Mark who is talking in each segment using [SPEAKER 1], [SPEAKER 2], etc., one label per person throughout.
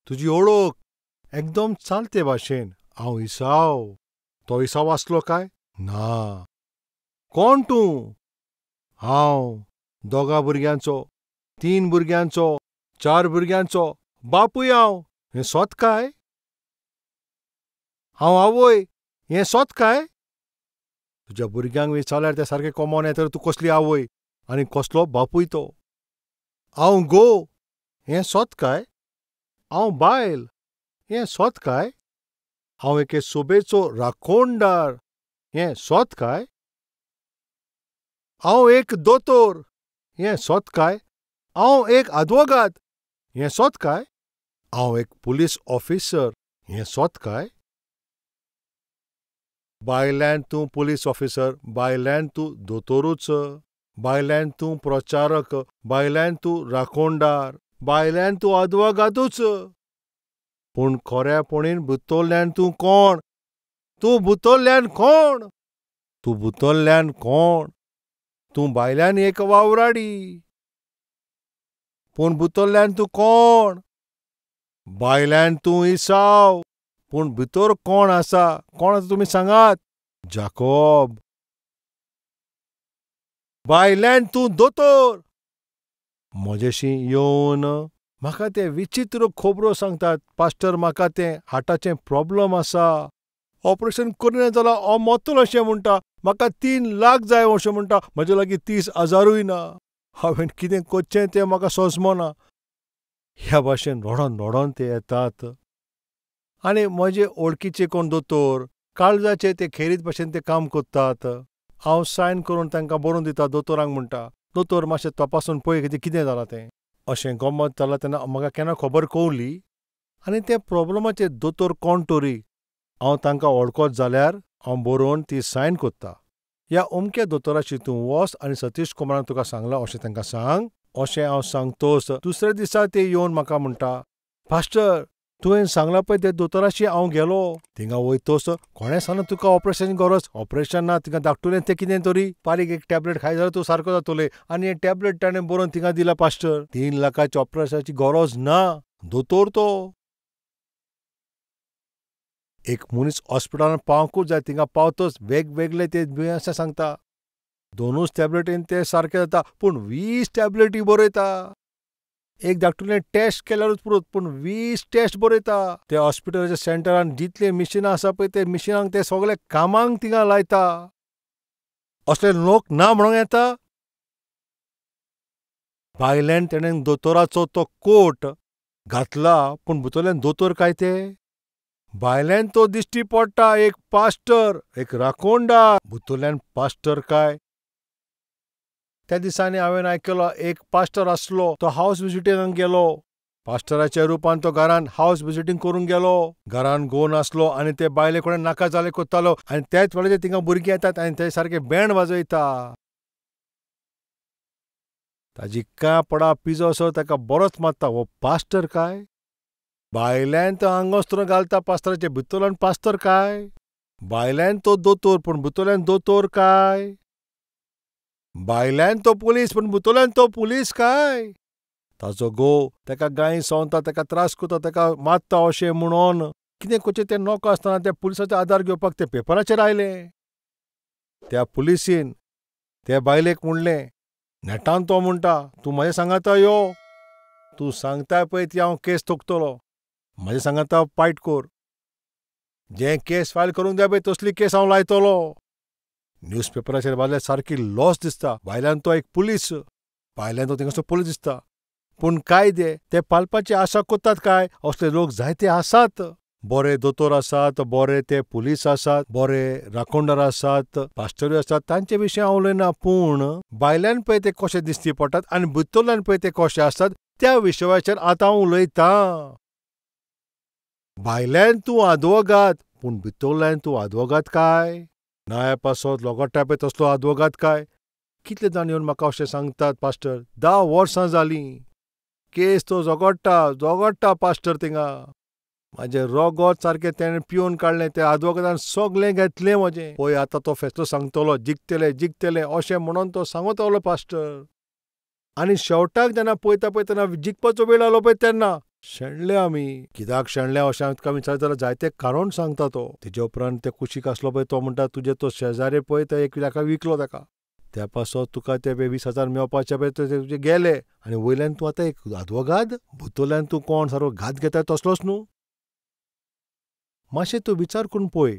[SPEAKER 1] तुजी ओळख एकदम चालते भाशेन. हांव इसाव. तो इसाव आसलो काय ना? कोण तूं? हांव 2 भुरग्यांचो, 3 भुरग्यांचो, 4 भुरग्यांचो बापूय हांव. हें सोत काय? हांव आवय. हें सोत काय? तुज्या भुरग्यांक विचारल्यार ते सारके कमोन येता. तूं कसली आवय आनी कसलो बापूय तो? हांव गो. हें सोत काय? हांव बायल. हें सोत काय? हांव एके सोबेचो राखोणदार. हें सोत काय? हांव एक दोतोर. हें सोत काय? हांव एक आदवोगाद. हें सोत काय? हांव एक पुलीस ऑफिसर. हें सोत काय? बायल्यान तूं पुलीस ऑफिसर, बायल्यान तूं दोतोरूच, बायल्यान तूं प्रचारक, बायल्यान तूं राखोणदार, बायल्यान तूं आदवोगादूच. पूण खऱ्यापणीन भुतोल्यान तूं कोण? तूं भुतोल्यान कोण? तूं भुतोल्यान कोण? तूं बायल्यान एक वावराडी, पूण भुतोल्यान तूं कोण? बायल्यान तूं इसाव, पूण भितर कोण आसा? कोण आसा तुमी सांगात? जाकोब. बायल्यान तूं दोतोर. म्हजेशी येवन म्हाका ते विचित्र खबरो सांगतात. पास्टर, म्हाका तें हार्टाचें प्रॉब्लम आसा, ऑपरेशन करिना जाल्यार हांव मरतलो अशें म्हणटा. म्हाका 3 लाख जाय अशें म्हणटा. म्हजे लागीं 30,000 ना. हांवें कितें करचें तें म्हाका सोंसमना. ह्या भाशेन रडोन रडोन ते येतात. आनी म्हजे ओळखीचे कोण दोतोर काळजाचे ते खेरीत भाशेन ते काम करतात. हांव सायन करून तांकां बरोवन दिता. दोतोरांक म्हणटा, दोतोर मातशें तपासून पळय कितें कितें जालां तें. अशें गमत जालां तेन्ना म्हाका केन्ना खबर कवली. आनी त्या प्रॉब्लमाचेर दोतोर कोण तरी हांव तांकां वळखत जाल्यार हांव बरोवन ती सायन करता. ह्या अमक्या दोतोराशी तूं वच आनी सतीश कुमारान तुका सांगलां अशें तांकां सांग. अशें हांव सांगतोच दुसऱ्या दिसा ते येवन म्हाका म्हणटा, पास्टर, तुवें सांगलां पळय ते दोतोराशी हांव गेलो. थिंगा वयतोच कोणें सांगलां तुका ऑपरेशन गरज? ऑपरेशन ना, थिंगा धाकटुलें तें कितें तरी बारीक एक टॅबलेट खाय जाल्यार तूं सारको जातलें. आनी हें टॅबलेट ताणें बरोवन थिंगा दिला. पास्टर, 3 लाखाच्या ऑपरेशनाची गरज ना. दोतोर तो. एक मनीस हॉस्पिटलान पावंकूच जाय. थिंगा पावतोच वेगवेगळे ते दुयेंसां सांगता. 2 टॅबलेटीन ते सारकें जाता, पूण 20 टॅबलेटी बरयता. एक धाकटुलें टेस्ट केल्यारूच पुरो, पूण 20 टेस्ट बरयता. त्या हॉस्पिटलाच्या सेंटरान जितलीं मिशिनां आसा पळय ते मिशिनांक ते सगळे कामांक थिंगा लायता. असले लोक ना म्हणूंक येता? भायल्यान तेणें दोतोराचो तो कोट घातला, पूण भितरल्यान दोतोर काय ते? भायल्यान तो दिश्टी पडटा एक पास्टर, एक राखोणदार, भितरल्यान पास्टर काय? त्या दिसांनी हांवें आयकलो एक पास्टर आसलो, तो हावस विजिटिंगाक गेलो. पास्टराच्या रुपान तो घरान हावस विजिटींग करूंक गेलो. घरान घोव नासलो आनी ते बायले कडेन नाका जाले करतालो. आनी त्याच वेळाचेर थिंगा भुरगीं येतात आनी ते सारके बँड वाजयता. ताजी कांय पडा पिजो असो ताका बरोच मारता. हो पास्टर काय? भायल्यान तो आंगवस्त्र घालता पास्टराचे, भितरल्यान पास्टर काय? भायल्यान तो दोतोर, पूण भितरल्यान दोतोर काय? भायल्यान तो पुलीस पूण भितरल्यान तो पुलीस काय? ताचो घोव ताका गायी संवता, ताका त्रास करता, ताका मारता अशें म्हणून कितें करचें तें नकळो आसतना त्या पुलिसाचो आदार घेवपाक ते पेपराचेर आयले. त्या पुलिसीन ते बायलेक म्हणलें, नेटान तो म्हणटा, तूं म्हज्या सांगाता यो, तूं सांगताय पळय ती हांव केस ठोकतलो, म्हज्या सांगाता फायट कर, जें केस फायल करूंक जाय पळय तसली केस हांव लायतलो. न्यूजपेपराचेर बाजल्यार सारकी लॉस दिसता. भायल्यान तो एक पुलीस, भायल्यान तो थिंगासर पुलीस दिसता, पूण कायदे ते पालपाची आशा करतात काय? असले लोक जायते आसात. बरे दोतोर आसात, बरे ते पुलीस आसात, बरे राखणदार आसात, पास्टरूय आसात, तांचे विशीं हांव उलयना, पूण भायल्यान पळय ते कशे दिसती पडटात आनी भितरल्यान पळय ते कशे आसतात त्या विशयाचेर आतां हांव उलयतां. भायल्यान तूं आदवोगाद, पूण भितरल्यान तूं आदवोगाद काय? नाया पासत लोगोट्टा पळय तसलो आदवोगाद काय? कितले जाण येवन म्हाका अशें सांगतात, पास्टर 10 वर्सां जालीं केस तो झगडटा झगडटा पास्टर, थिंगा म्हाजें रगत सारकें तेणें पिवन काडलें, त्या आदवोगादान सगळें घेतलें म्हजें. पळय आतां तो फेसलो सांगतलो, जिखतले जिखतले अशें म्हणून तो सांगत रावलो पास्टर. आनी शेवटाक जेन्ना पळयता पळयतना जिखपाचो वेळ आयलो पळय तेन्ना शेणले आमी. कित्याक शेणले अशें हांवें तुका विचारता जाल्यार जायते कारण सांगता तो. तेजे उपरांत ते कुशीक आसलो पळय तो म्हणटा, तुजे तो शेजारी पळय तो 1 लाखाक विकलो ताका, त्या पासत तुका ते 20,000 मेळपाचे पळय ते तुजे गेले, आनी वयल्यान तूं आतां एक आदवोगाद, भितरल्यान तूं कोण सारको घात घेता तसलोच न्हू. मातशें तूं विचार करून पळय,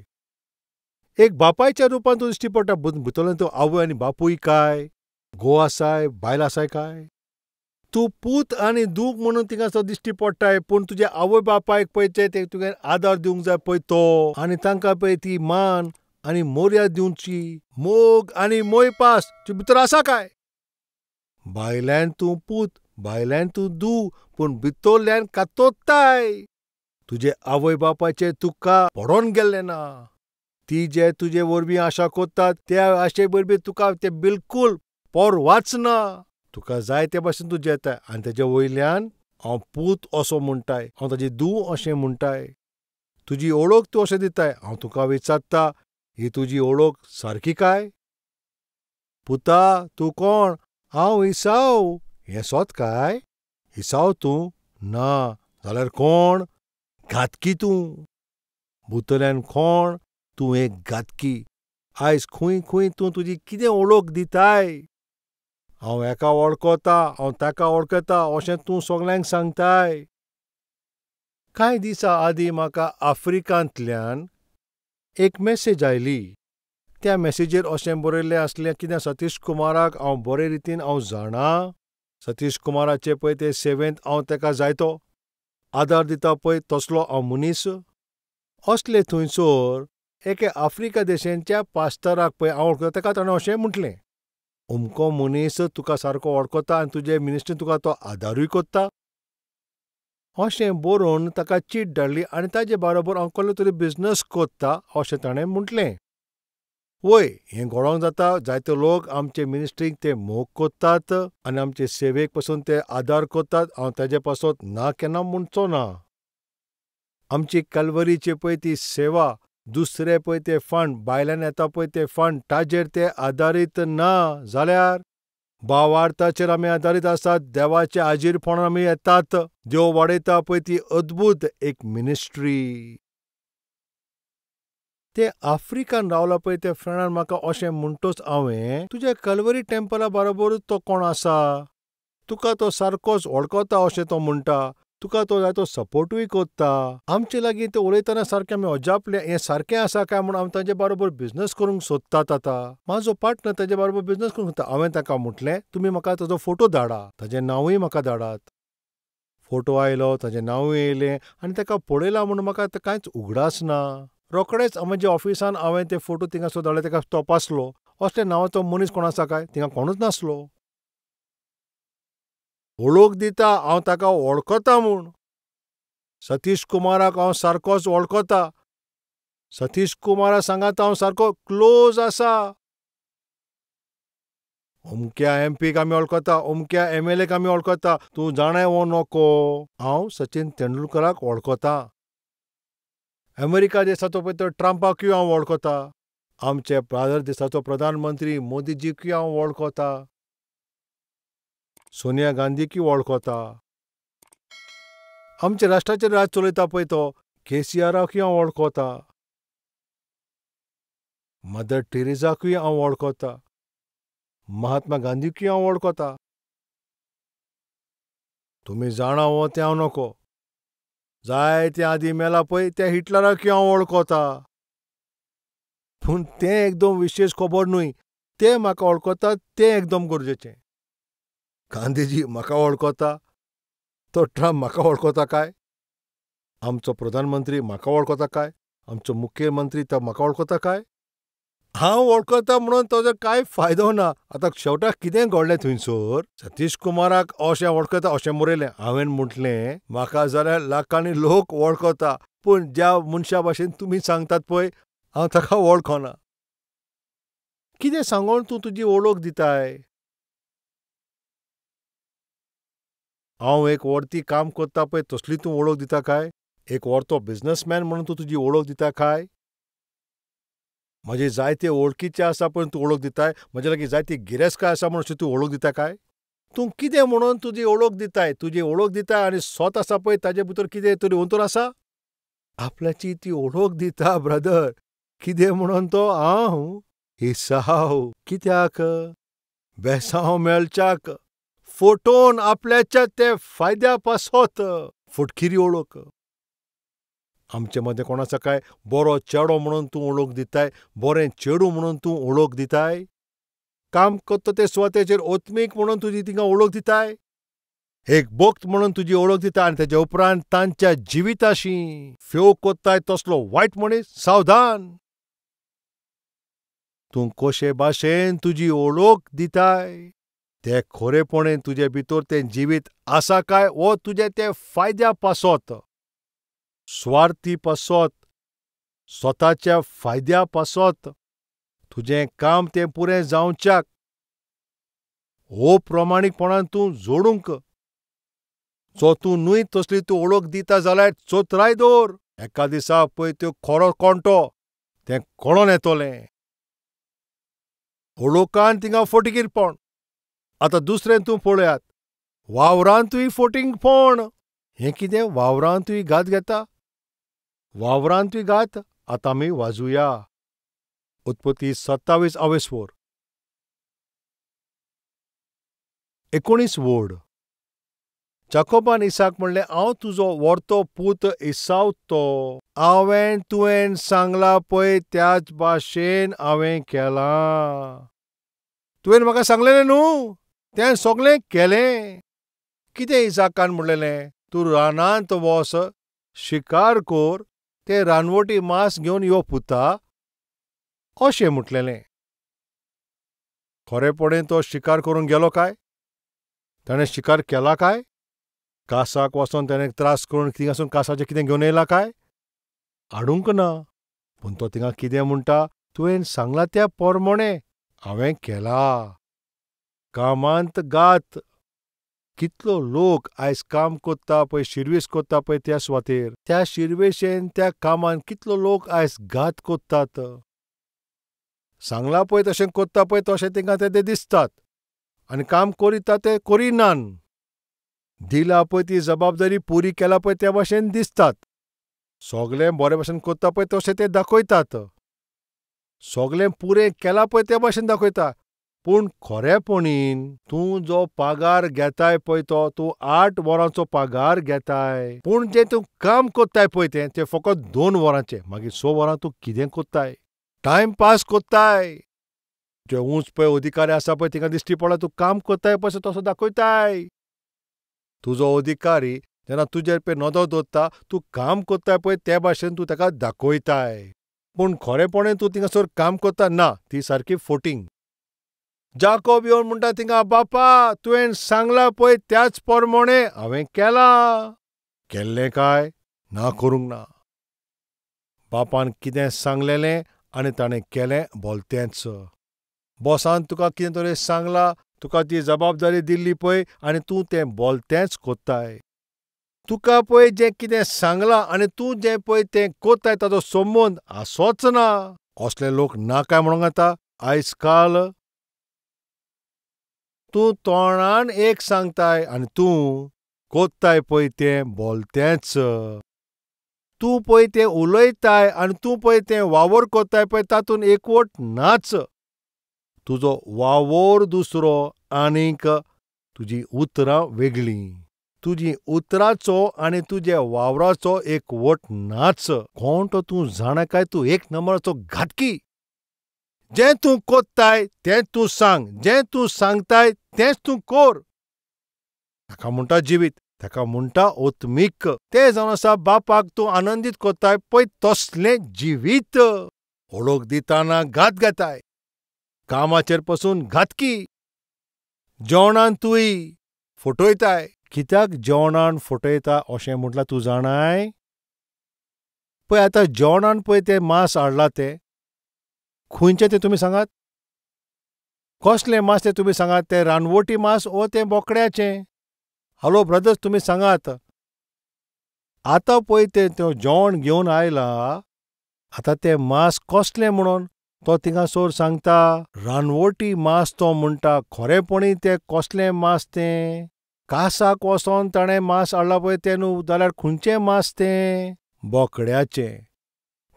[SPEAKER 1] एक बापायच्या रुपान तूं दिश्टी पडटा, भितरल्यान तूं आवय आनी बापूय काय, घोव आसाय, बायल आसाय काय? तूं पूत आनी दूख म्हणून थिंगासर दिश्टी पडटाय, पूण तुज्या आवय बापायक पळय ते तुवें आदार दिवंक जाय पळय तो, आनी तांकां पळय ती मान आनी मोर्याद दिवची, मोग आनी मोयपास तुजे भितर आसा काय? भायल्यान तूं पूत, भायल्यान तूं दू, पूण भितरल्यान कातोत्ताय. तुजे आवय बापायचे तुका पडोन गेल्लें ना, ती जे तुजे वरवीं आशा करतात त्या आशे वरवीं तुका ते बिलकूल परवाच ना. तुका जाय ते भाशेन तूं जेताय, आनी तेजे वयल्यान हांव पूत असो म्हणटाय, हांव ताजी धूव अशें म्हणटाय, तुजी ओळख तूं अशें दिताय. हांव तुका विचारता, ही तुजी ओळख सारकी काय? पुता तूं कोण? हांव इसाव. हें सोत काय? इसाव तूं? ना जाल्यार कोण? घातकी तूं. भितरल्यान कोण? तूं एक घातकी. आयज खंय खंय तूं तुजी कितें ओळख दिताय? हांव हेका वळखता, हांव ताका वळखता अशें तूं सगल्यांक सांगताय. कांय दिसां आदीं म्हाका आफ्रिकांतल्यान एक मॅसेज आयली. त्या मॅसेजीर अशें बरयल्लें आसलें कितें, सतीश कुमाराक हांव बरे रितीन हांव जाणा, सतीश कुमाराचे पळय ते सेवेंत हांव ताका जायतो आदार दिता पळय तसलो हांव मनीस. असले थंयसर एके आफ्रिका देशांच्या पास्टराक पळय हांव वळखता, ताका ताणें अशें म्हटलें, अमको मनीस तुका सारको वळखता आनी तुजे मिनिस्ट्रीन तुका तो आदारूय करता अशें बरोवन ताका चीट धाडली, आनी ताजे बारोबर हांव कसलो तरी बिजनस करता अशें ताणें म्हटलें. वय हें घडोवंक जाता, जायते लोक आमचे मिनिस्ट्रीक ते मोग करतात आनी आमचे सेवेक पसून ते आदार करतात, हांव ताजे पासत ना केन्ना म्हणचो ना. आमची कलवरीची पळय ती सेवा, दुसरे पळय ते फंड, भायल्यान येता पळय ते फंड, ताजेर ते आदारीत ना जाल्यार भावार्थाचेर आमी आदारीत आसात, देवाचे आजीरपणान आमी येतात, देव वाडयता पळय ती अद्भूत एक मिनिस्ट्री. ते आफ्रिकान रावला पळय त्या फ्रेंडान म्हाका अशें म्हणटच हांवें, तुज्या कलवरी टेम्पला बरोबरूच तो कोण आसा, तुका तो सारकोच वळखता अशें तो म्हणटा, तुका तो जायतो सपोर्टूय करता. आमचे लागीं ते उलयतना सारकें आमी अजापले, हें सारकें आसा काय म्हूण आमी ताजे बरोबर बिजनस करूंक सोदतात. आतां म्हाजो पार्टनर ताजे बरोबर बिजनस करूंक सोदता. हांवें ताका म्हटलें, तुमी म्हाका ताजो फोटो धाडा, ताजें नांवूय म्हाका धाडात. फोटो आयलो, ताजें नांवूय येयलें, आनी ताका पळयला म्हूण म्हाका कांयच उगडास ना. रोखडेच म्हज्या ऑफिसान हांवें ते फोटो थिंगासर धाडले, ताका तपासलो, असल्या नांवाचो मनीस कोण आसा काय? थिंगा कोणूच नासलो. ओळख दिता हांव ताका वळखता म्हूण, सतीश कुमाराक हांव सारकोच वळखता, सतीश कुमारा सांगात हांव सारको क्लोज आसा, अमक्या एमपीक आमी वळखता, अमक्या एमएलएक आमी वळखता, तूं जाणाय वो नको, हांव सचिन तेंडुलकराक वळखता, अमेरिका देशाचो पळय तो ट्रंपाकूय हांव वळखता, आमचे भारत देशाचो प्रधानमंत्री मोदीजीकूय हांव वळखता, सोनिया गांधीकूय वळखता, आमच्या राष्ट्राचेर राज चलयता पळय तो केसीआराकूय हांव वळखता, मदर टेरेसाकूय हांव वळखता, महात्मा गांधीकूय हांव वळखता. तुमी जाणा हो तें हांव नको. जायते आदीं मेला पळय त्या हिटलराकूय हांव वळखता. पूण तें एकदम विशेश खबर न्हय. ते म्हाका वळखतात तें एकदम गरजेचें. गांधीजी म्हाका वळखता, तो ट्रम्प म्हाका वळखता काय? आमचो प्रधानमंत्री म्हाका वळखता काय? आमचो मुख्यमंत्री तो म्हाका वळखता काय? हांव वळखता म्हणून ताजो कांय फायदो ना. आतां शेवटाक कितें घडलें थंयसर, सतीश कुमाराक अशें वळखता अशें बरयलें. हांवें म्हटलें म्हाका जाल्यार लाखांनी लोक वळखता, पूण ज्या मनशा भाशेन तुमी सांगतात पळय हांव ताका वळखना. कितें सांगोन तूं तुजी वळख दिताय? हांव एक वरती काम करता पळय तसली तूं वळख दिता काय? एक वरतो बिझनसमॅन म्हणून तूं तुजी वळख दिता काय? म्हजे जायते वळखीचे आसा पण तूं वळख दिताय? म्हजे लागीं जायती गिरेस्तकाय आसा म्हणून अशी तूं वळख दिता काय? तूं कितें म्हणून तुजी वळख दिताय? तुजी वळख दिताय आनी स्वत आसा पळय ताजे भितर कितें तरी अंतर आसा? आपल्याची ती वळख दिता ब्रदर. कितें म्हणून तो हांव इसाव. कित्याक बेसांव मेळच्याक फोटोन आपल्याच्या ते फायद्या पासत फटकिरी वळख. आमचे मदें कोण आसा काय बरो चेडो म्हणून तूं वळख दिताय, बरें चेडूं म्हणून तूं वळख दिताय, काम करता ते सुवातेचेर ओत्मीक म्हणून तुजी तिंगा वळख दिताय, एक भक्त म्हणून तुजी वळख दिता, आनी तेजे उपरांत तांच्या जिविताशी फेव कोत्ताय तसलो वायट मनीस सावधान. तूं कशे भाशेन तुजी वळख दिताय ते खरेपणे तुजे भितर तें जिवीत आसा काय वो तुजे ते फायद्या पासत, स्वार्थी पासत, स्वताच्या फायद्या पासत तुजें काम तें पुरें जावच्याक हो प्रमाणीकपणान तूं जोडूंक जो तूं न्हय तसली तूं वळख दिता जाल्यार चोत्राय दवर. एका दिसा पळय त्यो खरो कोण तो तें कळोन येतलें. वळखान थिंगा फटींगपण. आतां दुसरें तूं पळयात, वावरांतूय फटींगपण. हें कितें वावरांतूय घात घेता? वावरांतूय घात. आतां आमी वाजुया उत्पत्ती 27 आवेसवोर 19 वोड. जाकोबान इसाक म्हणलें, हांव तुजो व्हरतो पूत इसाव तो. हांवें तुवें सांगलां पळय त्याच भाशेन हांवें केलां. तुवें म्हाका सांगलेलें न्हू, तें सगळें केलें. कितें इसाकान म्हणलेलें? तूं रानांत वस, शिकार कर, तें रानवटी मांस घेवन यो पुता, अशें म्हटलेलें. खरेपणें तो शिकार करूंक गेलो काय? ताणें शिकार केला काय? कासाक वचोन ताणें त्रास करून थिंगासून कासाचें कितें घेवन येयला काय? हाडूंक ना. पूण तो थिंगा कितें म्हणटा? तुवें सांगलां त्या पोरमोणें हांवें केला. कामांत गात. कितलो लोक आयज काम कोत्ता पळय, शिरवीस कोत्ता पळय त्या सुवातेर, त्या शिरवेशेन त्या कामान कितलो लोक आयज घात कोत्तात. सांगलां पळय तशें कोत्ता पळय तशें तांकां ते दिसतात आनी काम करिता ते करिनान. दिला पळय ती जबाबदारी पुरी केला पळय त्या भाशेन दिसतात. सगळें बरे भाशेन कोत्ता पळय तशें ते दाखयतात. सगळें पुरें केलां पळय त्या भाशेन दाखयता. पूण खरेपणीन तूं जो पगार घेताय पळय तो तूं 8 वरांचो पगार घेताय, पूण जें तूं काम कोत्ताय पळय तें तें फकत 2 वरांचें. मागीर 6 वरां तूं कितें कोत्ताय? टायम पास कोत्ताय. जे ऊंच पळय अधिकारी आसा पळय तिका दिश्टी पडला तूं काम कोत्ताय पळय तसो दाखयताय. तुजो अधिकारी जेन्ना तुजेर पळय नदर दवरता तूं काम कोत्ताय पळय ते भाशेन तूं ताका दाखयताय, पूण खरेपणें तूं थिंगासर काम कोत्ता ना, ती सारकी फोटींग. जाकोब येवन म्हणटा थिंगा, बापा तुवें सांगलां पळय त्याच पोरमोणें हांवें केलां. केल्लें काय ना? करूंक ना. बापान कितें सांगलेलें आनी ताणें केलें बोलतेंच. बॉसान तुका कितें तरी सांगलां, तुका ती जबाबदारी दिल्ली पळय आनी तूं तें बोलतेंच कोत्ताय. तुका पळय जें कितें सांगलां आनी तूं जें पळय तें कोत्ताय ताजो संबंद आसोच ना. असले लोक ना काय म्हणूंक जाता आयज काल? तूं तोंडान एक सांगताय आनी तूं कोत्ताय पळय तें बोलतेंच. तूं पळय तें उलयताय आनी तूं पळय तें वावर कोत्ताय पळय तातूंत एकवट नाच. तुजो वावर दुसरो आनीक तुजी उतरां वेगळीं. तुजी उतराचो आनी तुज्या वावराचो एकवट नाच. कोण तो तूं जाणा काय तूं एक नंबराचो घातकी. जें तूं कोत्ताय तें तूं सांग, जें तूं सांगताय तेंच तूं कोर. ताका म्हणटा जिवीत, ताका म्हणटा ओत्मीक. तें जावन आसा बापाक तूं आनंदीत कोत्ताय पळय तसलें जिवीत. ओळख दिताना घात घेताय, कामाचेर पसून घातकी. जेवणान तूंय फटयताय. कित्याक जेवणान फटयता अशें म्हटल्यार तूं जाणाय? पळय आतां जेवणान पळय तें मांस हाडलां तें खंयचें तें तुमी सांगात? कसलें मांस तें तुमी सांगात? तें रानवटी मांस वो तें बोकड्याचें? हॅलो ब्रदर्स, तुमी सांगात. आतां पळय तें जेवण घेवन आयलां, आतां तें मांस कसलें म्हणून तो थिंगासर सांगता रानवटी मांस तो म्हणटा. खरेपणी तें कसलें मांस तें? कासाक वचोन ताणें मांस हाडलां पळय तें न्हू, जाल्यार खंयचें मांस तें? बोकड्याचें.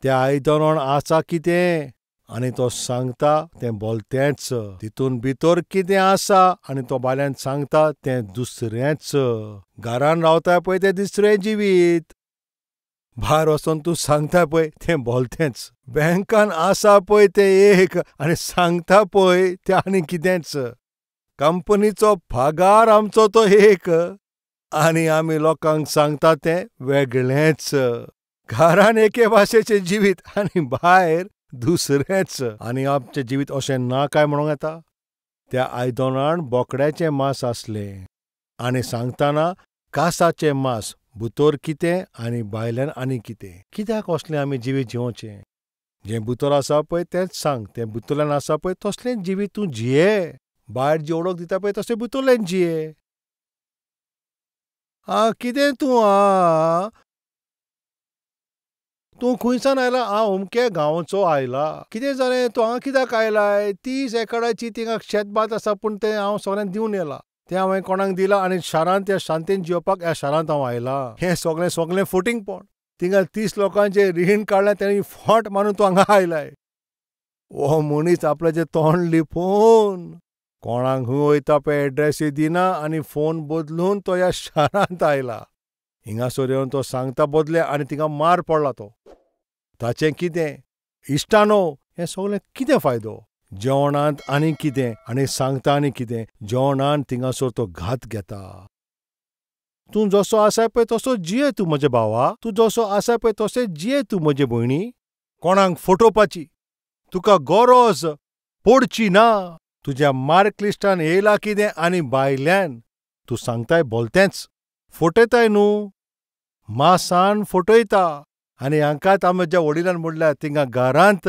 [SPEAKER 1] त्या आयदनान आसा कितें आनी तो सांगता तें बोलतेंच. तितून भितर कितें आसा आनी तो भायल्यान सांगता तें दुसरेंच. घरान रावता पळय तें दुसरें जिवीत, भायर वचोन तूं सांगता पळय तें बोलतेंच. बँकान आसा पळय तें एक आनी सांगता पळय तें आनी कितेंच. कंपनीचो पगार आमचो तो एक आनी आमी लोकांक सांगता तें वेगळेंच. घरान एके भाशेचें जिवीत आनी भायर दुसरेंच. आनी आमचें जिवीत अशें ना काय म्हणूंक येता? त्या आयदनान बोकड्याचें मांस आसलें आनी सांगतना कासाचें मांस, भितर कितें आनी भायल्यान आनी कितें. कित्याक असलें आमी जिवीत जिवोवचें? जें भितर आसा पळय तेंच सांग, तें भितरल्यान आसा पळय तसलें जिवीत तूं जिये. भायर जी वळख दिता पळय तशें भितरल्यान जिये. आं कितें तूं आं तूं खंयसान आयला? हांव अमक्या गांवचो आयला. कितें जालें? तूं हांगा कित्याक आयलाय? 30 एकराची थिंगा शेतभात आसा, पूण तें हांव सगळ्यांक दिवन येला. तें हांवें कोणाक दिलां आनी शारांत त्या शांतीन जियोवपाक ह्या शारांत हांव आयला. हें सगळें सगळें फटींगपण. थिंगा 30 लोकांचें रीण काडलें, तेणी फोट मारून तूं हांगा आयलाय. हो मनीस आपल्याचें तोंड लिपोवन कोणाक खंय वयता पळय एड्रेसूय दिना आनी फोन बदलून तो ह्या शारांत आयला. हिंगासर येवन तो सांगता बदले आनी थिंगा मार पडला तो. ताचें कितें? इश्टानो, हें सगळें कितें फायदो? जेवणांत आनी कितें आनी सांगता आनी कितें. जेवणान थिंगासर तो घात घेता. तूं जसो आसा पळय तसो जिये तूं म्हजे भावा, तूं जसो आसा पळय तशें जिये तूं म्हजे भयणी. कोणाक फटोवपाची तुका गरज पडची ना. तुज्या मार्क लिस्टान येयला कितें आनी भायल्यान तूं सांगताय बोलतेंच. फटयताय न्हू, मासान फटयता. आनी हांकांच आमच्या वडिलान म्हणल्यार थिंगा घरांत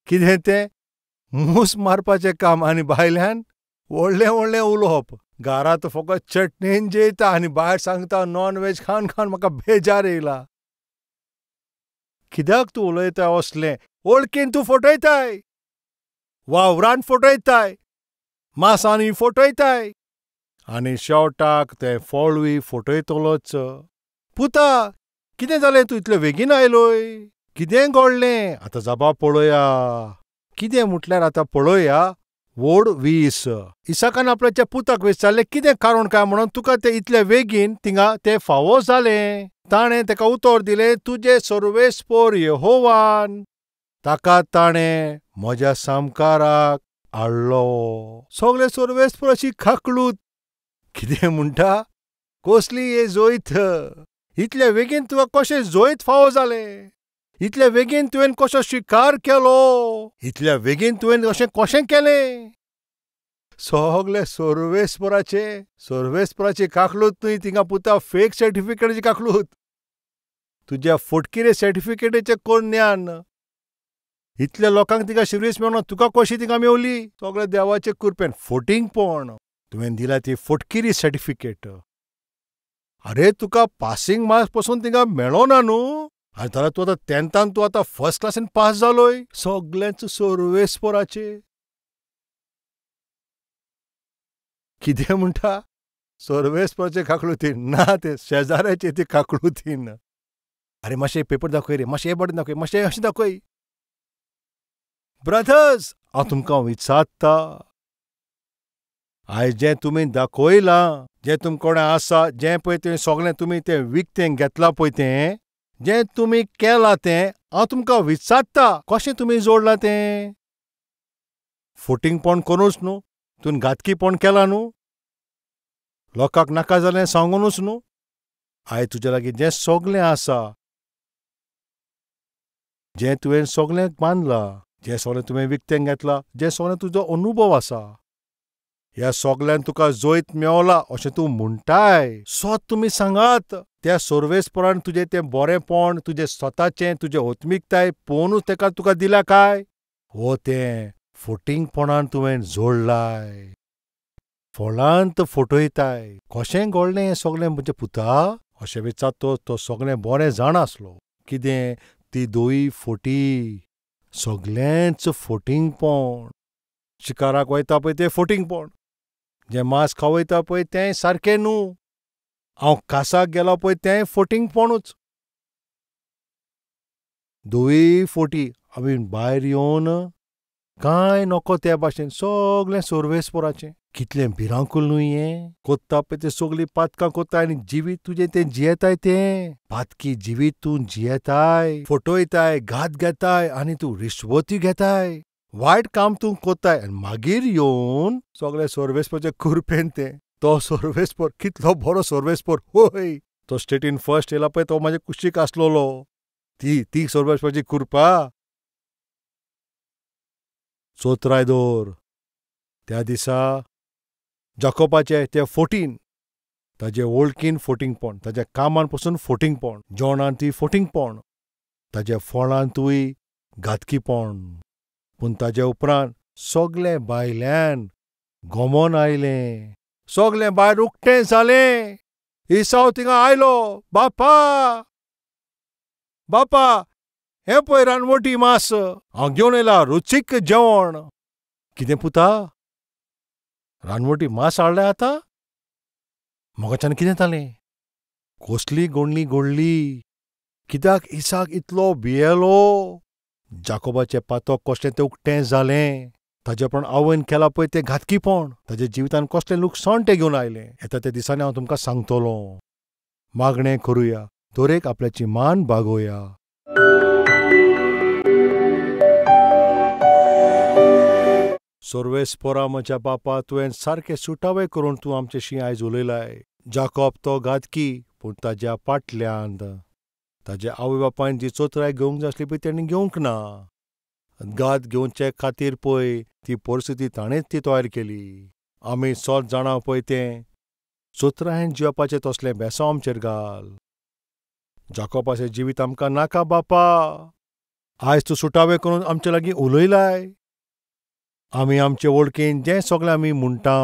[SPEAKER 1] कितें तें मूस मारपाचें काम आनी भायल्यान व्हडलें व्हडलें उलोवप. घरांत फकत चटणेन जेयता आनी भायर सांगता नॉन व्हेज खावन खावन म्हाका बेजार येयला. कित्याक तूं उलयता असलें? वळखीन तूं फटयताय, वावरान फटयताय, मासांनी फटयताय आनी शेवटाक तें फळूय फटयतलोच. पुता, कितें जालें? तूं इतले बेगीन आयलोय? कितें घडलें? आतां जाबा पळोवया. कितें म्हटल्यार आतां पळोवया. व्हड 20. इसाकान आपल्याच्या पुताक विचारलें कितें कारण काय म्हणून तुका तें इतले बेगीन थिंगा तें फावो जालें? ताणें ताका उतर दिलें, तुजें सर्वेस्पोर यहोवान ताका ताणें म्हज्या सामकाराक हाडलो. सगळे सर्वेस्पोराची खाकलूत. कितें म्हणटा? कसली हे जैत? इतले बेगीन तुका कशें जैत फावो जालें? इतले बेगीन तुवें कसो शिकार केलो? इतल्या बेगीन तुवें अशें कशें केलें? सगळे सर्वेस्पोराचे सर्वेस्पोराची काकलूत न्हय थिंगा पुता, फेक सर्टिफिकेटाची काकलूत. तुज्या फटकिरे सर्टिफिकेटाचें कोण ज्ञान? इतल्या लोकांक तिका शिर्वीस मेळना, तुका कशी तिका मेवली? सगळे देवाचे कृपेन. फटींगपण. तुवें दिल्या ती फटकिरी सर्टिफिकेट. अरे तुका पासिंग मार्क्स पसून तिका मेळोना न्हू, आनी जाल्यार तूं आतां तेंथान तूं आतां फर्स्ट क्लासीन पास जालोय. सगळेंच सर्वेस्पोराचें. कितें म्हणटा? सर्वेस्पोराचें काकळुतीन ना, तें शेजाऱ्याचें ती काकळुतीन. अरे मातशें पेपर दाखय रे, मातशें हे बटन दाखय, मातशें अशें दाखय. ब्रदर्स, हांव तुमकां विचारता, आयज जें तुमी दाखयलां, जें तुमचे कडेन आसा, जें पळय तें सगळें तुमी तें विकतें घेतलां पळय तें, जें तुमी केलां तें हांव तुमकां विचारता, कशें तुमी जोडलां तें? फोटिंगपण करूच न्हू, तुवें घातकीपण केलां न्हू, लोकांक नाका जालें सांगुनूच न्हू. आयज तुज्या लागीं जें सगळें आसा, जें तुवें सगळें बांदलां, जें सगळें तुवें विकतें घेतलां, जें सगळें तुजो अनुभव आसा, ह्या सगळ्यान तुका जैत मेवला अशें तूं म्हणटाय. सत तुमी सांगात, त्या सर्वेस्परान तुजें तें बरेंपण, तुजें स्वताचें, तुजें आत्मिकताय पळोवनूच तेका तुका दिल्या काय? हो तें फोटिंगपणान तुवें जोडलाय, फळांत फटयताय. कशें घडलें हें सगळें म्हज्या पुता? अशें विचारतो तो सगळें बरें जाण आसलो. कितें ती दोई फोटी, सगळेंच फोटिंगपण. शिकाराक वयता पळय तें फोटिंगपण, जें मांस खावयता पळय तेंय सारकें न्हू, हांव कासाक गेलो पळय तेंय फोटिंगपणूच. दोई फोटी. आमी भायर येवन कांय नको त्या भाशेन सगळें सर्वेस्पोराचें. कितलें भिरांकूळ न्हू हें. कोत्ता पळय तें सगळीं पातकां कोत्ताय आनी जिवीत तुजें तें जियेताय, तें पातकी जिवीत तूं जियेताय, फटयताय, घात घेताय आनी तूं रिश्वती घेताय, वायट काम तूं कोत्ताय आनी मागीर येवन सगळें सर्वेस्पोराचे कुरपेन तें. तो सर्वेस्पोर कितलो बरो सर्वेस्पोर. होय, तो स्टेटीन फर्स्ट येयला पळय तो म्हाजे कुशीक आसलेलो. ती ती सर्वेस्पोराची कुरपा. चोत्राय दवर त्या दिसा जाकोबाचें तें फोटीन, ताजे वळखीन फोटिंगपण, ताज्या कामान पसून फोटिंगपण, जेवणान ती फोटिंगपण, ताज्या फळांतूय घातकीपण. पूण ताज्या उपरांत सगळें भायल्यान गोमोन आयलें, सगळें भायर उक्तें जालें. इसाव थिंगा आयलो, बापा बापा हें पळय रानवटी मांस हांव घेवन आयला, रुचीक जेवण. कितें पुता, रानवटी मांस हाडलें आतां? म्हाकाच्यान कितें जालें? कसली गोडली गोडली. कित्याक इसाक इतलो भियेलो? जाकोबाचें पातक कसलें तें उक्तें जालें. ताजे उपरांत आवयन केलां पळय तें घातकीपण, ताज्या जिवितान कसलें लुकसाण तें घेवन आयलें. येता त्या दिसांनी हांव तुमकां सांगतलो. मागणें करुया, दरेक आपल्याची मान बागोवया. सर्वेस्पोरा म्हज्या बापा, तुवें सारकें सुटावे करून तूं आमचेशी आयज उलयलाय. जाकोब तो घातकी, पूण ताज्या फाटल्यान ताज्या आवय बापायन जी चोत्राय घेवंक जाय आसली पळय तेणी घेवंक ना. घात घेवचे खातीर पळय ती परिस्थिती ताणेंच ती तयार केली. आमी सत जाणा पळय तें चोत्रायेन जिवपाचें तसलें बेसांव आमचेर घाल. जाकोबाचें जिवीत आमकां नाका बापा. आयज तूं सुटावे करून आमचे लागीं उलयलाय. आमी आमचे वळखीन जें सगळें आमी म्हणटा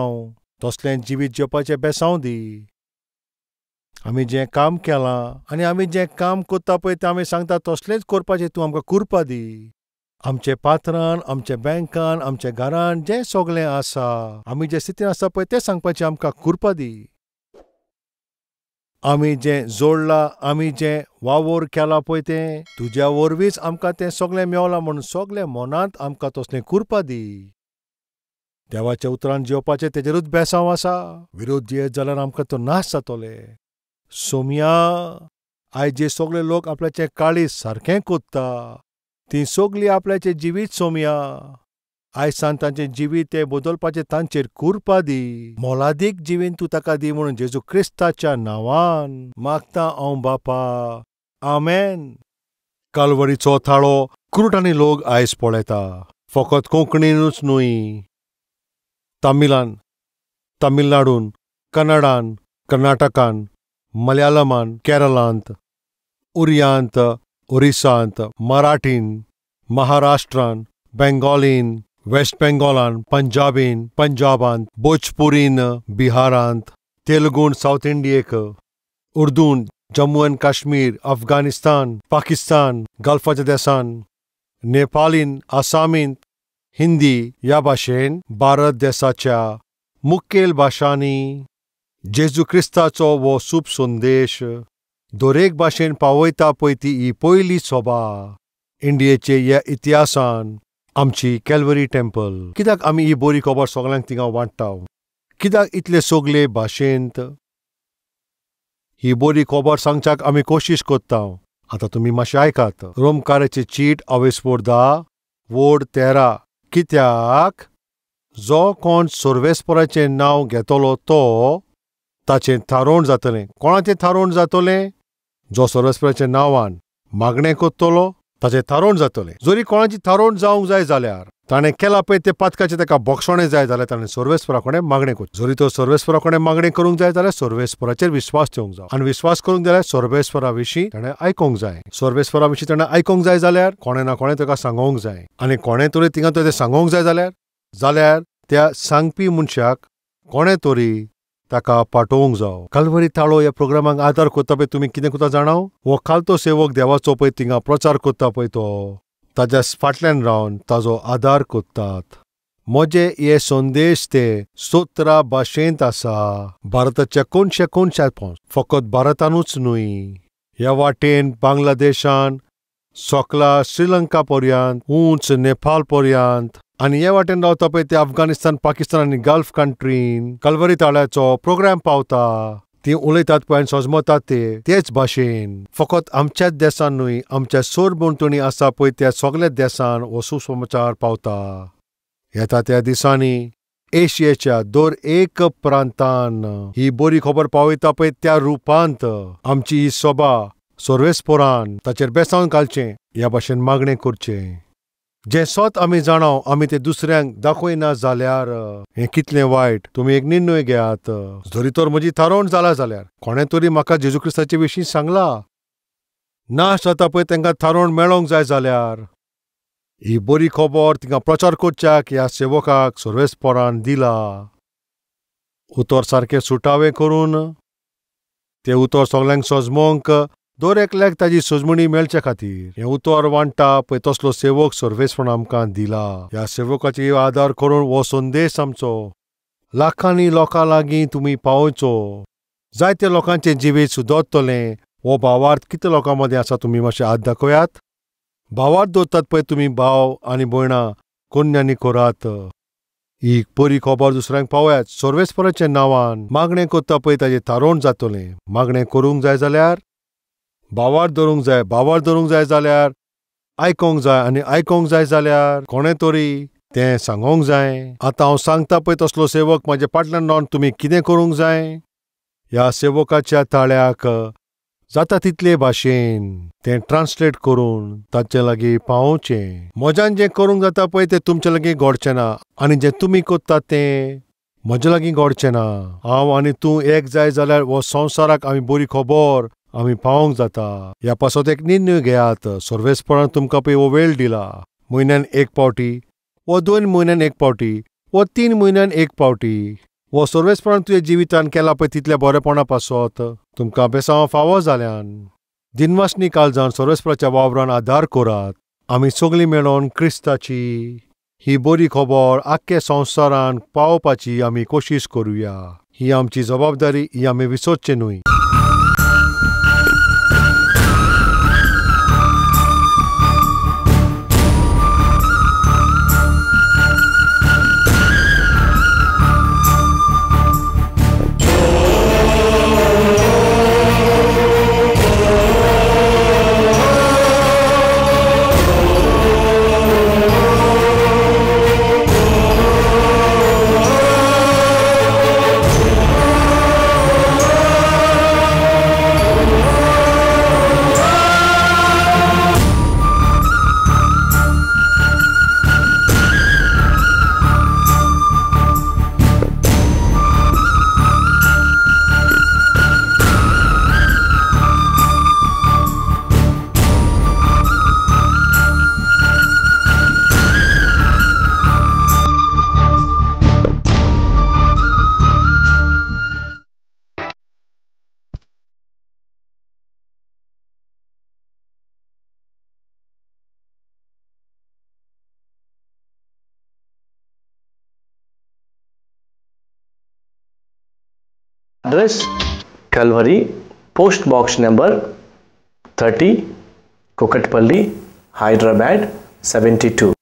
[SPEAKER 1] तसलें जिवीत जेवपाचें बेसांव दी. आमी जें काम केलां आनी आमी जें काम करता पळय तें आमी सांगता तसलेंच करपाचें तूं आमकां कुरपा दी. आमचे पात्रान, आमच्या बँकान, आमच्या घरान जें सगळें आसा, आमी जे स्थितीन आसा पळय तें सांगपाचें आमकां कुरपा दी. आमी जें जोडलां, आमी जें वावर केला पळय तें तुज्या वरवींच आमकां तें सगळें मेवलां म्हणून सगळें मनांत आमकां तसलें कुरपा दी. देवाच्या उतरान जेवपाचें तेजेरूच बेसांव आसा. विरोध जियेत जाल्यार आमकां तो नाश जातले. सोमया, आयज जे सगळे लोक आपल्याचें काळीज सारकें कोत्ता तीं सगळीं आपल्याचें जिवीत सोमया, आयज सान तांचें जिवीत तें बदलपाचें तांचेर कुरपा दी. मोलादीक जिवीत तूं ताका दी म्हणून जेजू क्रिस्ताच्या नांवान मागता हांव बापा, आमेन. कालवरीचो थाळो कुरुटांनी लोक आयज पळयता, फकत कोंकणीनूच न्हय, तमिलान, तमिळनाडून, कन्नडान, कर्नाटकान, मलयाळमान, केरळांत, उरियांत, ओरिसांत, मराठीन, महाराष्ट्रान, बेंगॉलीन, वेस्ट बेंगॉलान, पंजाबीन, पंजाबांत, भोजपुरीन, बिहारांत, तेलुगून सावथ इंडियेक, उर्दून जम्मू अँड काश्मीर, अफगाणिस्तान, पाकिस्तान, गल्फाच्या देसान, नेपालीन, आसामींत, हिंदी ह्या भाशेन भारत देसाच्या मुखेल भाशांनी जेजू क्रिस्ताचो हो शुभ संदेश दरेक भाशेन पावयता पळय ती ही पयली सभा इंडियेचे ह्या इतिहासान आमची कॅल्वरी टेम्पल. कित्याक आमी ही बरी खबर सगळ्यांक थिंगा वांट्टा? कित्याक इतले सगळे भाशेंत ही बरी खबर सांगच्याक आमी कोशिश कोत्ता? आतां तुमी मातशें आयकात. रोमकाराची चीट अवेस्पोर 10 वोड 13. कित्याक जो कोण सर्वेस्पराचें नांव घेतलो तो ताचें थारोवण जातलें. कोणाचें थारोवण जातलें? जो सर्वेस्पराच्या नांवान मागणें कोत्तलो ताचें थारोवण जातलें. जरी कोणाची थारोवण जावंक जाय जाल्यार ताणें केलां पळय तें पातकाचें ताका बक्षणें जाय जाल्यार ताणें सर्वेस्परा कडेन मागणें करचें. जरी तो सर्वेस्परा कडेन मागणें करूंक जाय जाल्यार सर्वेस्पराचेर विस्वास ठेवंक जाय आनी विस्वास करूंक जाल्यार सर्वेस्परा विशीं ताणें आयकोंक जाय. सर्वेस्परा विशीं ताणें आयकोंक जाय जाल्यार कोणें ना कोणें ताका सांगोंक जाय आनी कोणें तरी थिंगा तें सांगोंक जाय जाल्यार त्या सांगपी मनशाक कोणें तरी ताका पाठोवंक जावो. कालवरी ताळो ह्या प्रोग्रामाक आदार कोत्ता पळय तुमी कितें कोत्ता जाणाव? हो खालतो सेवक देवाचो पळय थिंगा प्रचार कोत्ता पळय तो ताज्या फाटल्यान रावन ताजो आदार कोत्तात. म्हजे हे संदेश ते 17 भाशेंत आसा. भारताच्या कोनशे कोनशात, फकत भारतानूच न्हय, ह्या वाटेन बांगलादेशान, सोकला श्रीलंका पर्यंत, उंच नेपाळ पर्यंत आनी हे वाटेन रावता पळय ते अफगाणिस्तान, पाकिस्तान आनी गल्फ कंट्रीन कलवरी ताळ्याचो प्रोग्राम पावता. ती उलयतात पळय आनी सजमतात ते तेच भाशेन. फकत आमच्याच देसान न्हय, आमच्या सरभोंवतणी आसा पळय त्या सगळ्या देसान हो सुसमाचार पावता. येता त्या दिसांनी एशियेच्या दर एक प्रांतान ही बरी खबर पावयता पळय त्या रुपांत आमची ही सभा सर्वेस्परान ताचेर बेसावन घालचें ह्या भाशेन मागणें करचें. जें सत आमी जाणाव आमी तें दुसऱ्यांक दाखयना जाल्यार हें कितलें वायट. तुमी एक निर्णय घेयात. जरी तर म्हजी थारोवण जाला जाल्यार कोणें तरी म्हाका जेजू क्रिस्ताचे विशीं सांगला नाश जाता पळय तांकां थारोवण मेळोंक जाय जाल्यार ही बरी खबर तिंगा प्रचार करच्याक ह्या सेवकाक सर्वेस्परान दिला. उतर सारकें सुटावें करून तें उतर सगल्यांक सजमोंक दर एकल्याक ताजी सजमणी मेळचे खातीर हें उतर वांट्टा पळय तसलो सेवक सर्वेस्परान आमकां दिला. ह्या सेवकाची आदार करून हो संदेश आमचो लाखांनी लोकां लागीं तुमी पावोवचो. जायते लोकांचें जिवीत सुदरतलें. हो भावार्थ कितले लोकां मदीं आसा तुमी मातशें हात दाखयात. भावार्थ दवरतात पळय तुमी भाव आनी भयणां कोन्यांनी करात. ही बरी खबर दुसऱ्यांक पावयात. सर्वेस्पराच्या नांवान मागणें करता पळय ताजें थारोवण जातलें. मागणें करूंक जाय जाल्यार भावार्थ धरूंक जाय. भावार्थ धरूंक जाय जाल्यार आयकोंक जाय आनी आयकोंक जाय जाल्यार कोणें तरी तें सांगोंक जाय. आतां हांव सांगता पळय तसलो सेवक म्हाजे फाटल्यान रावन तुमी कितें करूंक जाय? ह्या सेवकाच्या ताळ्याक जाता तितले भाशेन तें ट्रान्सलेट करून ताचे लागीं पावोवचें. म्हज्यान जें करूंक जाता पळय तें तुमचे लागीं घडचें ना आनी जें तुमी करतात तें म्हजे लागीं घडचें ना. हांव आनी तूं एक जाय जाल्यार हो संवसाराक आमी बरी खबर आमी पावोवंक जाता. ह्या पासत एक निर्णय घेयात. सर्वेस्परान तुमकां पळय हो वेळ दिला. म्हयन्यान एक पावटी वो 2 म्हयन्यान एक पावटी वो 3 म्हयन्यान एक पावटी वो सर्वेस्परान तुज्या जिवितान केला पळय तितल्या बरेपणा पासत तुमकां बेसांव फावो जाल्यान दिनवासनी काळजान सर्वेस्पराच्या वावरान आदार करात. आमी सगळीं मेळोन क्रिस्ताची ही बरी खबर आख्खे संवसारान पावोवपाची आमी कोशिश करुया. ही आमची जबाबदारी, ही आमी विसरचें न्हय.
[SPEAKER 2] Address Calvary, post box number 30, Kukatpally, Hyderabad 72.